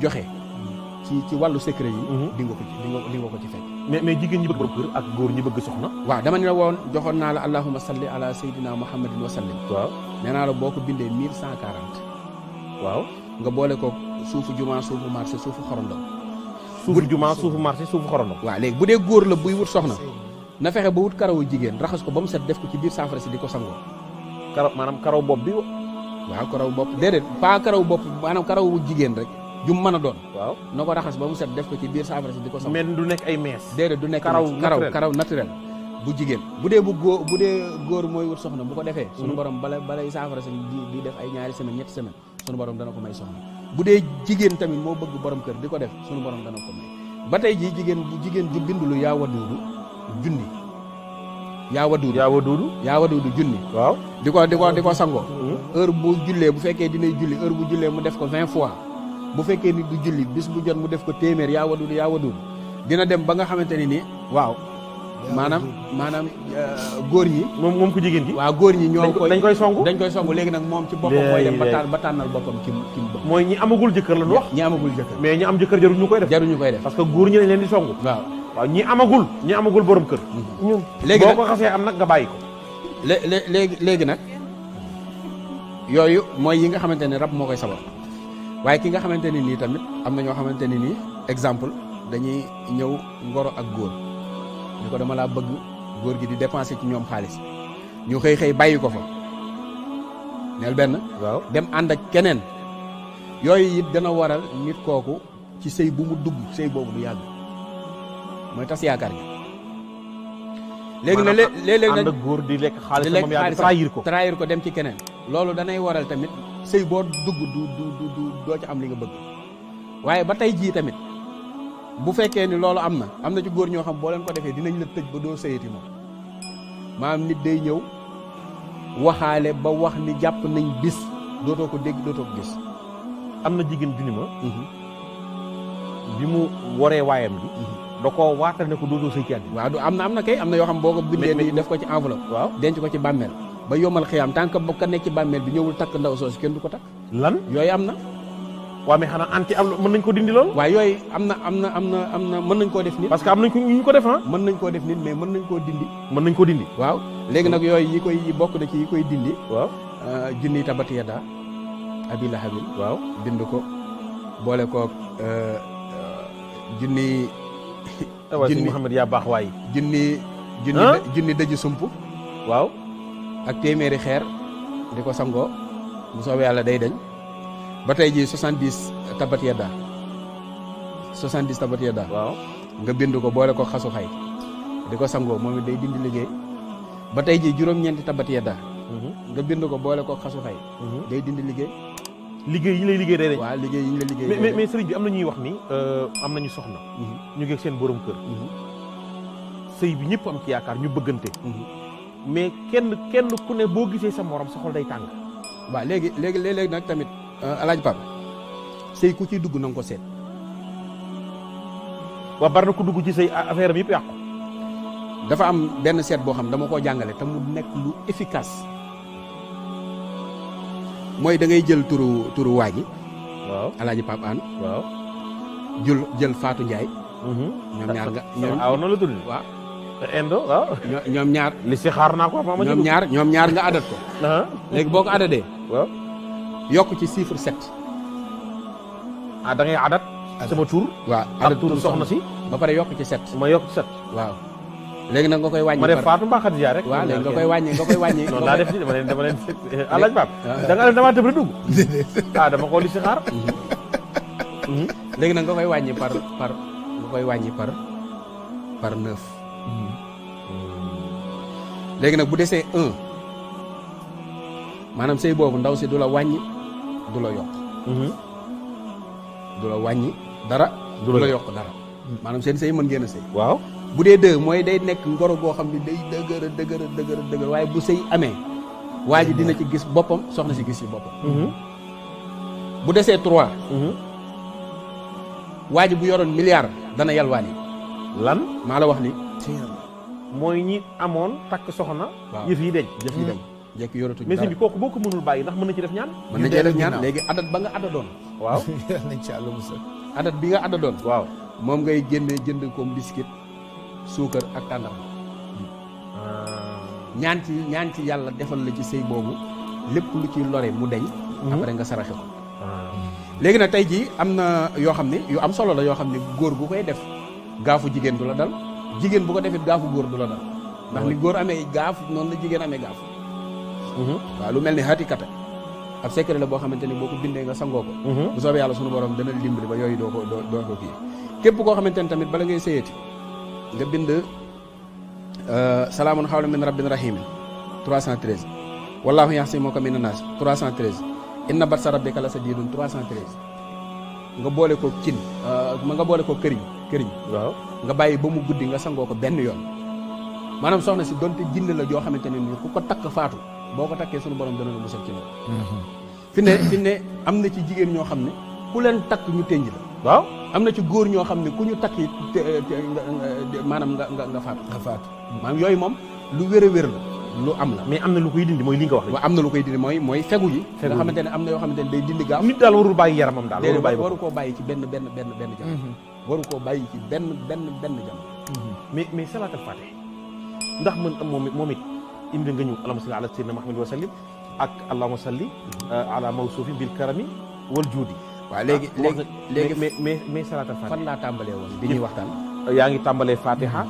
joxe ci wàllu secret yi di nga ko ci fekk mais jigéen ñi bëgg borom kër ak góor ñi bëgg soxna waaw dama ne la woon joxoon naa la allahumma salli ala sayyidina muhammadin wa sallim waaw nee naa la boo ko bindee 1140 waaw nga boole ko suufu juma suufu marché suufu xorondom suufu juma suufu marché suufu xorondom waaw léegi bu dee góor la buy wut soxna na fexe ba wut karawu jigéen raxas ko ba mu set def ko ci biir saafara si di ko sangoo maanaam karaw bopp bi waaw karaw bopp déedéet pas karaw bopp maanaam karawu jigéen rek jum mën a doon waaw na ko raxas ba mu set def ko ci biir saafara si di ko sangoo mais du nekk ay mees déedéet du nekk karaw naturel bu jigéen bu dee góor mooy wut soxna bu ko defee sunu borom balay saafara si di def ay ñaari semaine ñetti semaine sunu borom dana ko may soxna bu dee jigéen tamit moo bëgg borom kër di ko def sunu borom dana ko may ba tey jii jigéen ju bindulu yaa waduudu junni yaa waduudu junni waaw di ko sangoo heure bu jullee bu fekkee dinay julli heure bu jullee mu def ko 20 fois bu fekkee ni du julli bis bu jot mu def ko téeméer yaa waduudu dina dem ba nga xamante ni nii waaw maanaam góor ñi moom ku jigéen ki waaw góor ñi ñoo dañ koy songu léegi nag moom ci boppam mooy dem ba tànnal boppam ki mu bëgg mooy ñi amagul jëkkër la ñu wax ñi amagul jëkkër mais ñi am jëkkër jaruñu koy def parce que góor ñi lañ leen di songu waaw ñi amagul borom kër ñun léegi boo ko xasee am nag nga bàyyi ko léegi nag yooyu mooy yi nga xamante ne rab moo koy sabab waaye ki nga xamante ne nii tamit am na ñoo xamante ne nii exemple dañuy ñëw ngoro ak góor ñu ko dama laa bëgg góor gi di dépenser ci ñoom xaalis ñu xëy bàyyi ko fa neel benn waaw dem ànd ak keneen yooyu it dana waral nit kooku ci sëy bu mu dugg sëy boobu du yàgg mooy tas yaakaar gi léegi nag léeg-léeg nag ànd ak góor di lekk xaalis moom yaa trahir ko dem ci keneen loolu danay waral tamit sëy boo dugg du doo ci am li nga bëgg waaye ba tey jii tamit bu fekkee ni loolu am na ci góor ñoo xam boo leen ko defee dinañ la tëj ba doo sëyati moom maanaam nit day ñëw waxaale ba wax ni jàpp nañ bis dootoo ko dégg dootoo ko gis am na jigéen ju ni ma bi mu waree waayam bi da koo waatal ne ko dootoo sëy ci àddina waaw du am na kay am na yoo xam boo ko bindee nii def ko ci enveloppe waaw denc ko ci bàmmeel ba yomal xiyaam tant que ba ka nekk ci bàmmeel bi ñëwul takk ndaw soosu kenn du ko takk lan yooyu am na waaw mais xanaa anti am mën nañ ko dindi lool waaw yooyu am na mën nañ koo def nit parce que am nañ ko ñu ko def mën nañ koo def nit mais mën nañ koo dindi waaw léegi nag yooyu yi bokk na ci yi koy dindi waaw junni tabat yada abi lahabin waaw bind ko boole ko junni Muhammad yaa baax waay junni dëju sump waaw ak téeméeri xeer di ko sangoo bu soobee yàlla day dañ ba tey ji 70 tabat yada waaw nga bind ko boole ko xasu xay di ko sangoo moom it day dindi liggéey ba tey ji juróom-ñeenti tabat yada nga bind ko boole ko xasu xay day dindi liggéey yi lay liggéey day dañ waaw liggéey yi ñu la liggéey mais sëriñ bi am na ñuy wax ni am nañu soxna ñu ngi ak seen borom kër sëy bi ñëpp am ci yaakaar ñu bëggante mais kenn ku ne boo gisee sa morom sa xol day tàng waaw léegi nag tamit alaaj Pape sëy ku ciy dugg na nga ko seet waaw bari na ku dugg ci sëy affaire am yëpp yàqu dafa am benn seet boo xam dama koo jàngale te mu nekk lu efficace mooy da ngay jël turu waa ji waaw alaaji Pape An waaw jël Fatou Ndiaye ñoom ñaar nga aw na la tudd waaw indo waaw ñoom ñaar li si xaar naa ko ñoom ñaar nga adat ko léegi boo ko adadee waaw yokk ci chiffre 7 da ngay adat sama tur waaw adat tur soxna si ba pare yokk ci 7 ma yokk ci 7 waaw léegi nag nga koy wàññi ma def Fatou Mba Khadija rek waaw léegi nga koy wàññi noonu laa def dama leen alaaj Pape dama tëb rek dugg dama ko li si xaar léegi nag nga koy wàññi par 9 léegi nag bu desee 1 maanaam sëy boobu ndaw si du la wàññi du la yokk du la wàññi dara du la yokk dara maanaam seen sëy mën ngeen a sëy waaw bu dee 2 mooy day nekk ngoro goo xam ne day dëgër waaye bu sëy amee waa ji dina ci gis boppam soxna si gis ci boppam bu desee 3 waa ji bu yoroon milliard dana yalwaani lan maa la wax ni mooy ñi amoon takk soxna yëf yi deñ jëf yi deñ jekk yoratuñ mais bi kooku boo ko mënul bàyyi ndax mën na ci def ñaan mën na ci def ñaan léegi adat ba nga adadoon waaw nañ ci àll musal. adat bi nga adda doon waaw moom ngay génnee jënd ko biscuit suukar ak tàndarma ñaan ci yàlla defal la ci sëy boobu lépp lu ciy lore mu deñ après nga saraxe ko léegi nag tey jii am na yoo xam ne yu am solo la yoo xam ne góor gu koy def gaafu jigéen du la dal jigéen bu ko defit gaafu góor du la dal ndax ni góor amee gaaf noonu la jigéen amee gaaf waaw lu mel ni xaatikata ab secret la boo xamante ni boo ko bindee nga sangoo ko bu soobee yàlla sunu borom dana dimbali ba yooyu doo ko kii képp koo xamante ni tamit bala ngay sëyati nga bind salaamun xawlan min rabbin rahimin 313 wallaahu yaxsimuka minan naas 313 inna batsa rabbika la sadiidun 313 nga boole ko cin nga boole ko këriñ waaw nga bàyyi ba mu guddi nga sangoo ko benn yoon maanaam soxna si donte jinne la joo xamante ne ni ku ko takk faatu boo ko takkee sunu borom dana la musal ci loolu fi ne am na ci jigéen ñoo xam ne ku leen takk ñu tënj la waaw am na ci góor ñoo xam ne ku ñu takk maanaam nga faatu maanaam yooyu moom lu wér a wér la lu am la mais am na lu koy dindi mooy li nga wax waaw am na lu koy dindi mooy fegu yi nga xamante ne am na yoo xamante ne day dindi gaaf nit daal warul bàyyi yaramam daal waru koo bàyyi ci benn jam waru koo bàyyi ci benn jam mais salaatal faatih ndax mën am moom it indi nga ñu allahumma salli ala sayyidina Muhammad wa sallim ak allahumma salli ala mawsuufin bil karami wal juudi waaw léegi mais salaatal faatih fan laa tàmbalee woon bi ñuy waxtaan yaa ngi tàmbalee fatiha